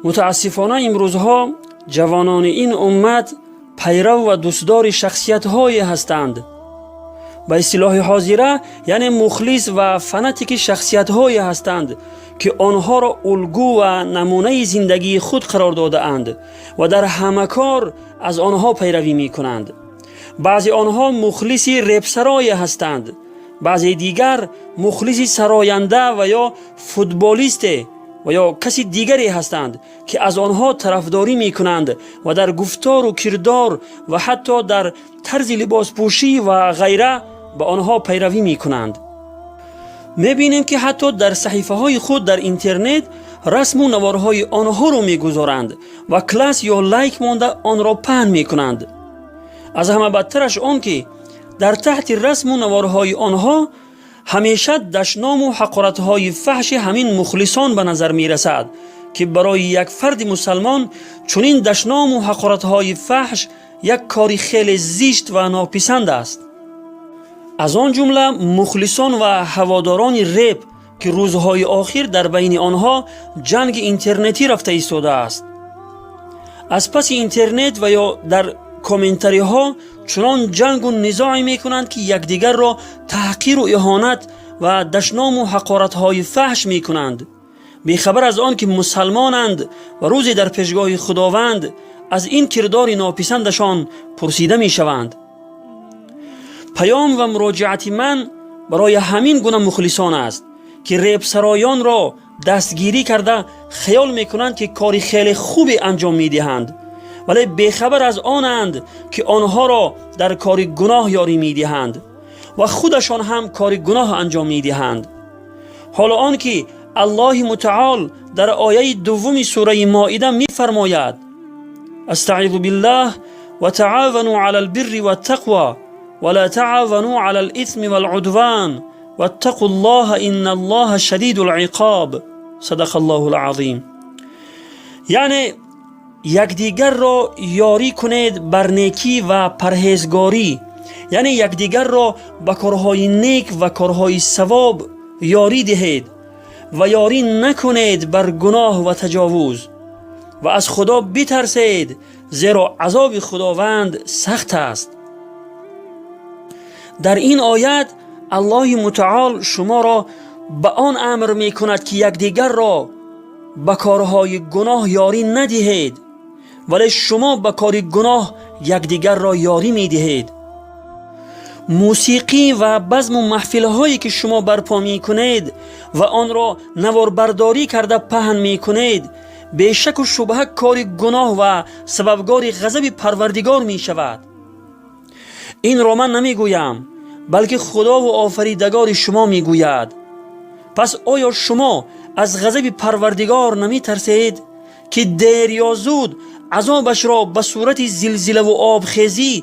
Мутаассифона, имрӯзҳо ҷавонони ин уммат пайрав ва дӯстдори шахсиятҳое ҳастанд, ба истилоҳи ҳозира, яъне мухлис ва фанатики шахсиятҳое ҳастанд, ки онҳоро улгӯ ва намунаи зиндагии худ қарор додаанд ва дар ҳама кор аз онҳо пайравӣ мекунанд. Баъзе онҳо мухлиси репсарое ҳастанд, баъзе дигар мухлиси сароянда ва ё футболисте ва ё каси дигаре ҳастанд, ки аз онҳо тарафдорӣ мекунанд ва дар гуфтору кирдор ва ҳатто дар тарзи либоспӯшӣ ва ғайра ба онҳо пайравӣ мекунанд. Мебинем, ки ҳатто дар саҳифаҳои худ дар интернет расму наворҳои онҳоро мегузоранд ва класс ё лайк монда онро паҳн мекунанд. Аз ҳама бадтараш он, ки дар таҳти расму наворҳои онҳо ҳамеша дашному ҳақоратҳои фаҳши ҳамин мухлисон ба назар мерасад, ки барои як фарди мусалмон чунин дашному ҳақоратҳои фаҳш як кори хеле зишт ва нописанд аст. Аз он ҷумла мухлисон ва ҳаводорони реп, ки рӯзҳои охир дар байни онҳо ҷанги интернетӣ рафта истодааст. Аз паси интернет ва ё дар комментариҳо чунон ҷангу низоъе мекунанд, ки якдигарро таҳқиру иҳонат ва дашному ҳақоратҳои фаҳш мекунанд, бехабар аз он ки мусалмонанд ва рӯзе дар пешгоҳи Худованд аз ин кирдори нописандашон пурсида мешаванд. Паём ва муроҷиати ман барои ҳамин гуна мухлисон аст, ки репсароёнро дастгирӣ карда хаёл мекунанд, ки кори хеле хубе анҷом медиҳанд, вале бехабар аз онанд, ки онҳоро дар кори гуноҳ ёрӣ медиҳанд ва худашон ҳам кори гуноҳ анҷом медиҳанд. Ҳоло он ки Аллоҳи Мутаол дар ояи дуввуми сураи Моида мефармояд: أستعيذ بالله، وتعاونوا على البر والتقوى ولا تعاونوا على الإثم والعدوان واتقوا الله إن الله شديد العقاب. صدق الله العظيم. Яъне якдигарро ёрӣ кунед бар некӣ ва парҳезгорӣ, яъне якдигарро ба корҳои нек ва корҳои савоб ёрӣ диҳед ва ёрӣ накунед бар гуноҳ ва таҷовуз ва аз Худо битарсед, зеро азоби Худованд сахт аст. Дар ин оят Аллоҳи Мутаол шуморо ба он амр мекунад, ки якдигарро ба корҳои гуноҳ ёрӣ надиҳед, вале шумо ба кори гуноҳ якдигарро ёрӣ медиҳед. Мусиқӣ ва базму маҳфилҳое, ки шумо барпо мекунед ва онро наворбардорӣ карда паҳн мекунед, бешаку шубҳа кори гуноҳ ва сабабгори ғазаби Парвардигор мешавад. Инро ман намегӯям, балки Худову Офаридагори шумо мегӯяд. Пас оё шумо аз ғазаби Парвардигор наметарсед, ки дер ё зуд азобашро ба сурати зилзилаву обхезӣ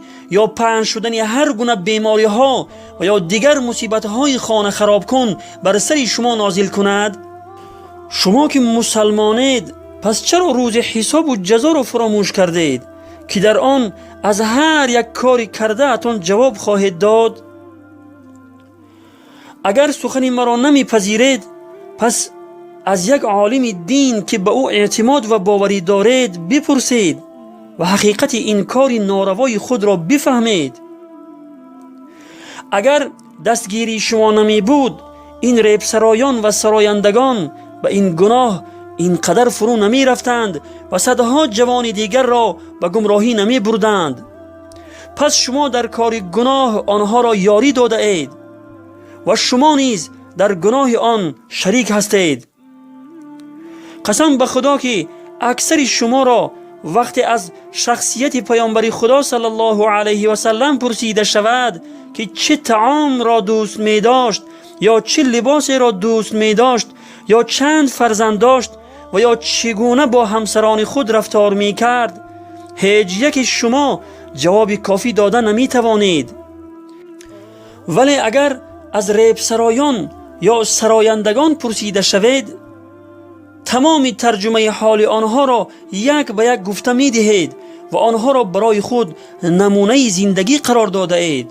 ё паҳн шудани ҳар гуна бемориҳо ва ё дигар мусибатҳои хонахаробкун бар сари шумо нозил кунад? Шумо ки мусалмонед, пас чаро рӯзи ҳисобу ҷазоро фуромӯш кардед, ки дар он аз ҳар як кори кардаатон ҷавоб хоҳед дод? Агар сухани маро намепазиред, пас аз як олими дин, ки ба ӯ эътимод ва боварӣ доред, бипурсед ва ҳақиқати ин кори норавои худро бифаҳмед. Агар дастгирии шумо намебуд, ин репсароён ва сарояндагон ба ин гуноҳ ин қадар фурӯ намерафтанд ва садҳо ҷавони дигарро ба гумроҳӣ намебурданд. Пас шумо дар кори гуноҳ онҳоро ёрӣ додаед ва шумо низ дар гуноҳи он шарик ҳастед. Қасам ба Худо, ки аксари шуморо вақте аз шахсияти паёмбари Худо саллаллоҳу алайҳи васаллам пурсида шавад, ки чӣ таомро дӯст медошт ё чӣ либосеро дӯст медошт ё чанд фарзанд дошт ва ё чӣ гуна бо ҳамсарони худ рафтор мекард, ҳеҷ яке шумо ҷавоби кофӣ дода наметавонед. Вале агар аз репсароён ё сарояндагон пурсида шавед, тамоми тарҷумаи ҳоли онҳоро як ба як гуфта медиҳед ва онҳоро барои худ намунаи зиндагӣ қарор додаед.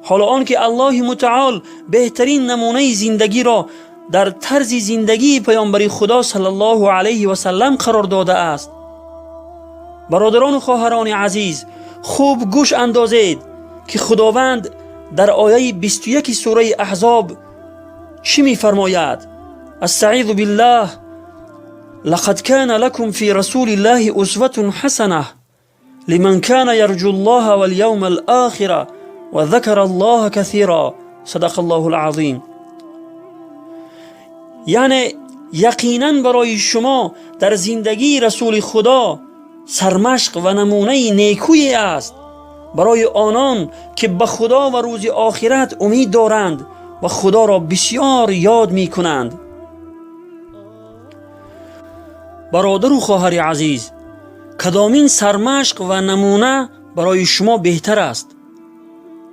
Ҳоло он ки Аллоҳи Мутаол беҳтарин намунаи зиндагиро дар тарзи зиндагии паёмбари Худо саллаллоҳу алайҳи васаллам қарор додааст. Бародарону хоҳарони азиз, хуб гӯш андозед, ки Худованд дар ояи 21 сураи Аҳзоб чӣ мефармояд: أستعيذ بالله، لقد كان لكم في رسول الله أسوة حسنة لمن كان يرجو الله واليوم الآخر وذكر الله كثيرا، صدق الله العظيم. Яъне яқинан барои шумо дар зиндагии расули Худо сармашқ ва намунаи некӯе аст барои онон ки ба Худо ва рӯзи охират умед доранд ва Худоро бисёр ёд мекунанд. Бародару хоҳари азиз, кадомин сармашқ ва намуна барои шумо беҳтар аст?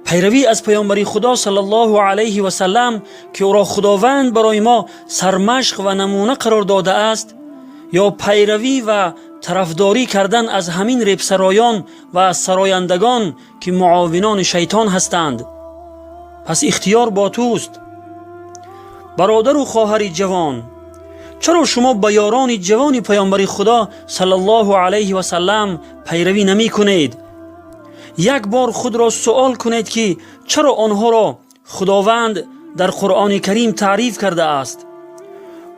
Пайравӣ аз паёмбари Худо саллаллоҳу алайҳи васаллам, ки ӯро Худованд барои мо сармашқ ва намуна қарор додааст, ё пайравӣ ва тарафдорӣ кардан аз ҳамин репсароён ва сарояндагон, ки муовинони шайтон ҳастанд? Пас ихтиёр бо туст. Бародару хоҳари ҷавон, чаро шумо ба ёрони ҷавони паёмбари Худо саллаллоҳу алайҳи васаллам пайравӣ намекунед? Як бор худро суол кунед, ки чаро онҳоро Худованд дар Қуръони Карим таъриф кардааст?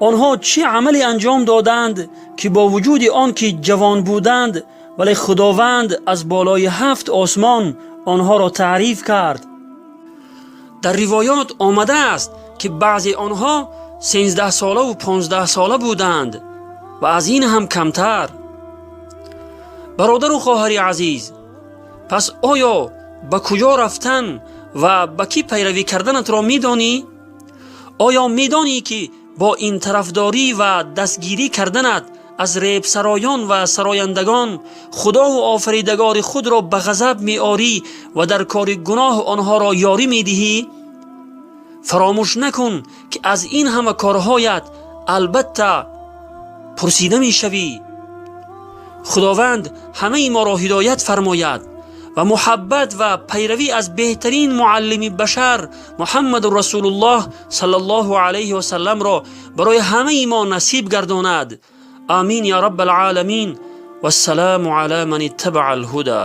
Онҳо чӣ амале анҷом доданд, ки бо вуҷуди он ки ҷавон буданд, вале Худованд аз болои ҳафт осмон онҳоро таъриф кард? Дар ривоёт омадааст, ки баъзе онҳо 13-солаву 15-сола буданд ва аз ин ҳам камтар. Бародару хоҳари азиз, пас оё ба куҷо рафтан ва ба кӣ пайравӣ карданатро медонӣ? Оё медонӣ, ки бо ин тарафдорӣ ва дастгирӣ карданат аз репсароён ва сарояндагон Худову Офаридагори худро ба ғазаб меорӣ ва дар кори гуноҳ онҳоро ёрӣ медиҳӣ? Фаромӯш накун, ки аз ин ҳама корҳоят албатта пурсида мешавӣ. Худованд ҳамаи моро ҳидоят фармояд ва муҳаббат ва пайравӣ аз беҳтарин муаллими башар Муҳаммаду Расулуллоҳ саллаллоҳу алайҳи васалламро барои ҳамаи мо насиб гардонад. Амин я раббал оламин. Вассаламу ала ман иттабаа алҳуда.